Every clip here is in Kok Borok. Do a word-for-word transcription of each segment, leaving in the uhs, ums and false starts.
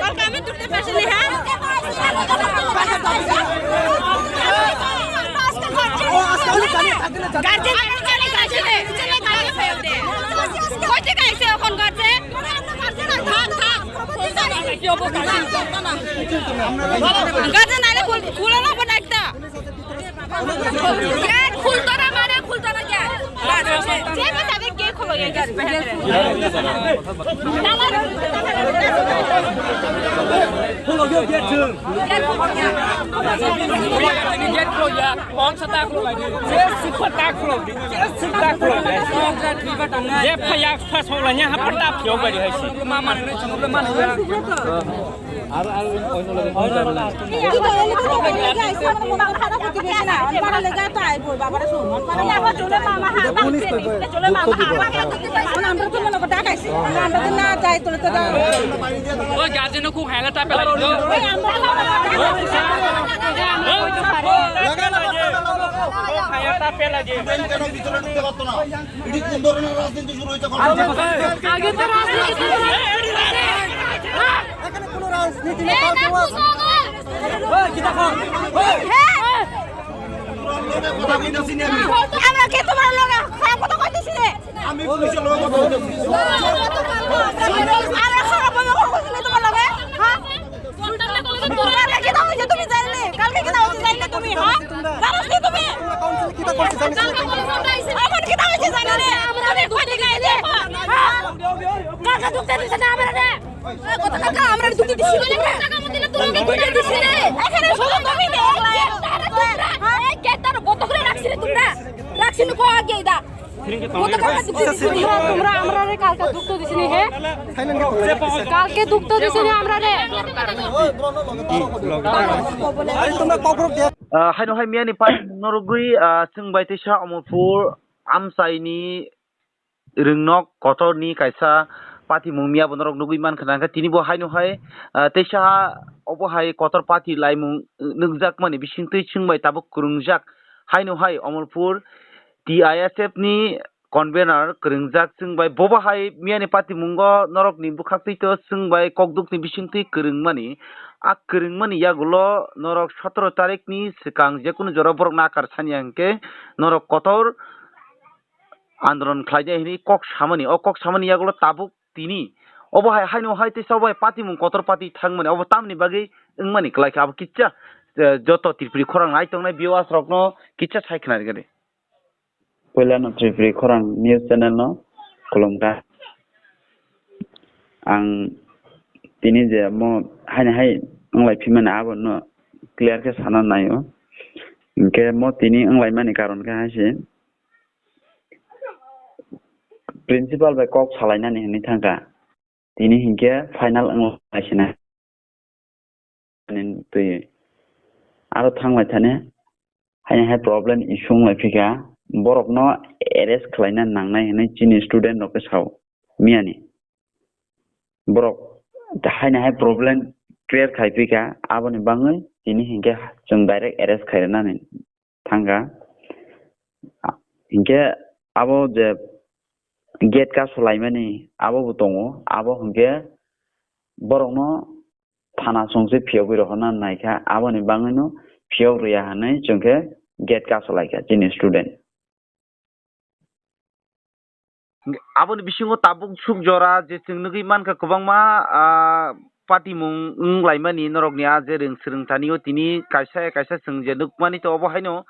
कल कामे तुरते पैसे ले, हाँ? Guardian, guardian, guardian, guardian. কইতে গাইছে এখন গার্জেন? থাক, থাক। গার্জেন আইলে খুল-, খুলে না বলে একটা। গেট খুলতো না মানে খুলতো না গেট। যে বলে তাদের গেট খোলো, এই gate. Gate khulya, kong sa ta khulai di. Che sik pa ta khulai di. Che sik ta khulai di. Ye phaya pha so la nya ha pa ta phyo ba di hai si. Mama ne chungle mane ya. Ar, ar, oi no le. Police koi koi. আমরা তো মনে করো ডাকাইছি, আমরা তো না যাই, তোরা তো যাও। ওই গার্জেন খুব হাইলা টাপে লাগে। ওই আমরা কেন ভিতরে ঢুকতে পারতো না? ইডি কোন ধরনের রাজনীতি শুরু হয়েছে? আগে তো রাজনীতি ছিল না। এখানে কোনো রাজনীতি নেই। আমরা কি তোমার লগে খারাপ কথা কইতেছি রে? আমি পুলিশের লগে কথা বলতেছি। আমরা খারাপ ভাবে কথা কইছি না তোমার লগে, হ্যাঁ? কালকে কিতা হইছে তুমি জানলে? কালকে কিতা হইছে জানলে তুমি, হ্যাঁ? জানোস নি তুমি? এখন কিতা হইছে জানো রে? তুমি কই থেকে আইলে? হ্যাঁ? কালকে ঢুকতে দিছে না আমরা রে। গতকালকে আমরা ঢুকতে দিছি না রে। ঢুকতে দিছি রে। এখানে শুধু তুমি দেখলা। এই গেটটা বন্ধ করে রাখছি রে তোমরা। রাখছি না কো আগে দা। তোমরা, তোমরা আমরারে কালকে ঢুকতে দিছনি হে? কালকে ঢুকতে দিছনি আমরারে? আরে তোমরা কখনো দেখ- Ah, haino hai miyani pai norogwi, ah, chwng bai teisa Omorpur amchaini rwngnok kotorni kaisa patimung miya bo norok nugwi mankha, hwnkhe tini bo haino hai, ah, teisa obo hai kotor pati laimung, ah, nukjakmani bisingtwi chwng bai tabuk kwrwngjak. Haino hai Omorpur T I S F ni convener kwrwngjak chwng bai, bobo hai miyani patimungo norokni bwkhaktwi to chwng bai kokdukni bisingtwi kwrwngmani. A kwrwngmani yagulo norok sotoro tarikni swkang jekunu jora borok nakar sanya hwnkhe norok kotor andolon khlainai hwnwi kok samani. O kok samani yagulo tabuk tini obo hai haino hai teisa obo hai patimung kotor pati thangmani, obo tamni bagwi wngmani kwlai kha, abo kicha, eh, joto Tripuri khorang nai tongnai viewers rokno kicha sai khna rwgani. Puila no Tripuri khorang news channel no khulumkha. Ang tini je mo haini hai wnglai phimani abo no clear khe sana naio. Hinkhe mo tini wnglaimani karon khe hai se principal bai kok salainani hinwi thangkha. Tini hinkhe final wnglaisina. Twi aro thanglai thani haini hai problem issue wnglai phika, borokno arrest khlaina nangnai hinwi chini student rok khe sao miyani. Borok haini hai problem create khai phika, aboni bagwi tini hinkhe chwng direct arrest khairwnani thangkha. Hinkhe abo je gate kasu laimani abo bo tongo. Abo hwnkhe borokno thana songse phiyogwi rohorna naikha, aboni bangwino phiyok rwya hinwi chwngkhe gate kasu laikha chini student. Aboni bisingo tabuk suk jora je chwng nugwi mankha kwbangma, ah, patimung wng laimani norokni ah je rwng swrwng tanio tini kaisa kaisa chwng je nukmani to obo haino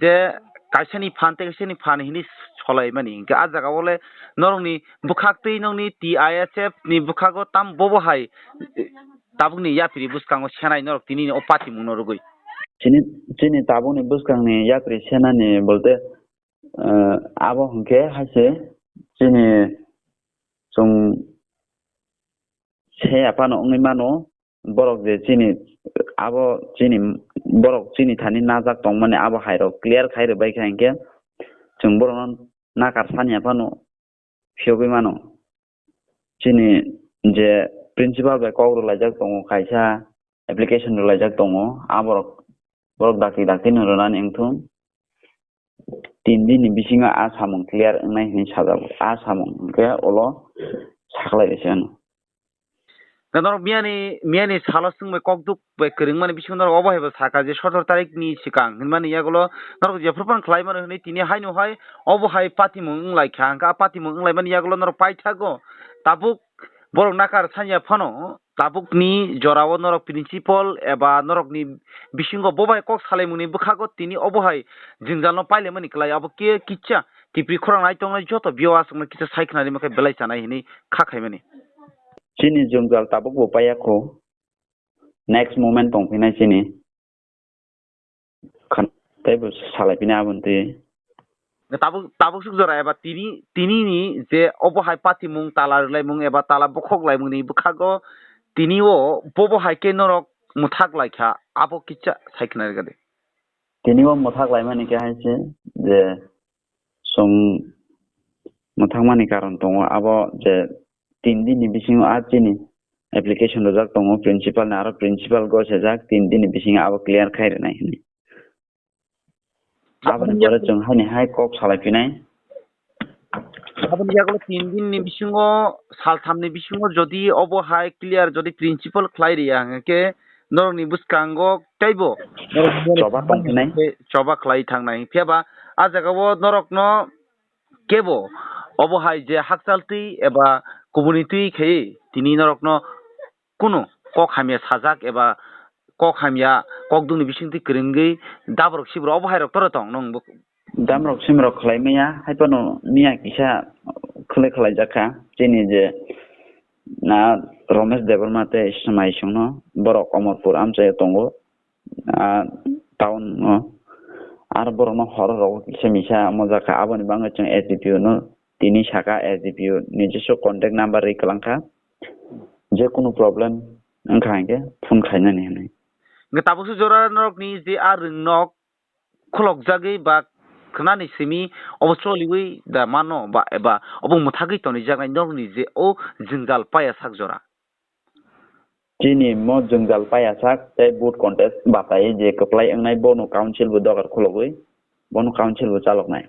je kaisani phan tei kaisani phan hinwi solaimani. Hinkhe ah jaga o le norokni bwkhak tei nokni T I S F ni bwkhago tam bobo hai tabukni yapri bwskango senai norok tini o patimungno rwgwi. Chini, chini tabukni bwskangni yapri senani bolte, eh, abo hwnkhe haise chini chwng se aphano wngwi mano, borok je chini abo chini borok chini thani najak tongmani abo hairok clear khai rwbaikha hinkhe chwng borokno nakar sani aphano phiyogwi mano. Chini je principal bai kok rwlaijak tongo, kaisa application rwlaijak tongo, aborok borok dakti dakti no rwnani wngthung. Tin din ni bisingo a samung clear wngnai hinwi sajago. A samung hwnkhe ulo saklai rwse ano. Norok miyani, miyani salo chwng bai kok duk bai kwrwngmani bisingo norok obo hai bo sakha je sotoro tarik ni swkang hinmani yagulo norok jephru phano khlai mano hinwi tini haino hai obo hai patimung wng lai kha, hwnkhe a patimung wng laimani yagulo norok paithago tabuk borok nakar sanya phano tabukni jorao norok principal eba norokni bisingo bo bai kok salaimungni bwkhago tini obo hai jwngjalno pailaimani kwlai abo khe kisa Tipri khorang nai tongnai joto bio aswkno kisa sai khna rima khe belai chanai hinwi kha khaimani. Chini jwngjal tabuk bo paiya kho. Next moment tong phinai chini. Khan-, tei bo salai phinai aboni twi. Tabuk, tabuk suk jora eba tini, tini ni je obo hai patimung tala rwlaimung eba tala bokhok laimung ni bwkhago tini o bobo hai khe norok mwthak lai kha abo kisa sai khna rwgadi. Tini o mwthak laimani khe hai se je chwng mwthangmani karon tongo, abo je tin din ni bisingo a chini application rwjak tongo principal ni, aro principal gosajak tin din ni bisingo abo clear khai rwnai hinwi. Aboni pore chwng haini hai kok salai phinai. Aboni yagulo tin din ni bisingo, saltham ni bisingo jodi obo hai clear jodi principal khlai riya hwnkhe norokni bwskango teibo norok choba tong phinai. Choba khlai thangnai. Phiya ba a jagao norokno kebo obo hai je hakchal twi eba kubuni twi khe tini norokno kunu kok hamya sajak eba kok hamya kok dungni bisingtwi kwrwngwi dabrok sibrok obo hairok toro tong nung bo. Damrok simrok khlai maya, hai phano miya kisa khwlai khlai jak kha. Chini je na Romesh Debbarma tei Swmai Songno, borok Omorpur amchaio tongo, ah, town o. Ar borokno horo rogo kisa misa omo jak kha, aboni bagwi chwng S D P O no tini saka, S D P O ni jesu contact number ri kwlang kha, je kunu problem wngkha hinkhe phone khainani hinwi. Hwnkhe tabukso jora norokni je a rwngnok khulokjagwi ba khwnani simi obo choliwi da mano ba eba obo mwthagwi tonijaknai norokni je o jwngjal paya sak jora. Chini mo jwngjal paya sak tei vote contest batai je kwplai wngnai bono council bo dogar khulogwi bono council bo chaloknai.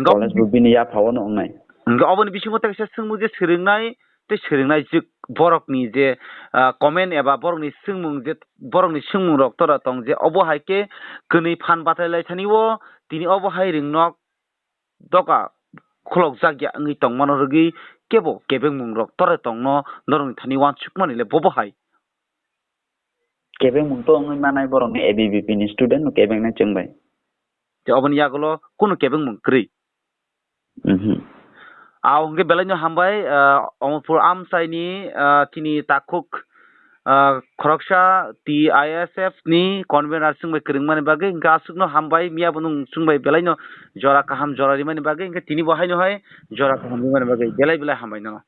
College bo bini yaphao no wngnai. Hwnkhe oboni bisingo tei kaisa swngmung je swrwngnai tei swrwngnai jwk borokni je, ah, comment eba borokni swngmung je borokni swngmungrok tora tong je obo hai khe kwnwi phan batai lai thani o tini obo hai rwngnok doga khulokjak ya wngwi tongmano rwgwi kebo kebengmungrok tora tongno norokni thani uansukmani le bobo hai. Kebengmung to wngwi manai borokni A B V P ni student no kebengnai chwng bai. Tei oboni yagulo kunu kebengmung kwrwi. Mhm. Ao hwnkhe belaino hambai, ah, Omorpur amchaini, ah, chini takhuk, ah, khoroksa T I S F ni convener chwng bai kwrwngmani bagwi, hwnkhe aswkno hambai, miyabo nwng chwng bai belaino jora kaham jora rimani bagwi, hwnkhe tini bo haino hai jora kaham rimani bagwi belai belai hambai no.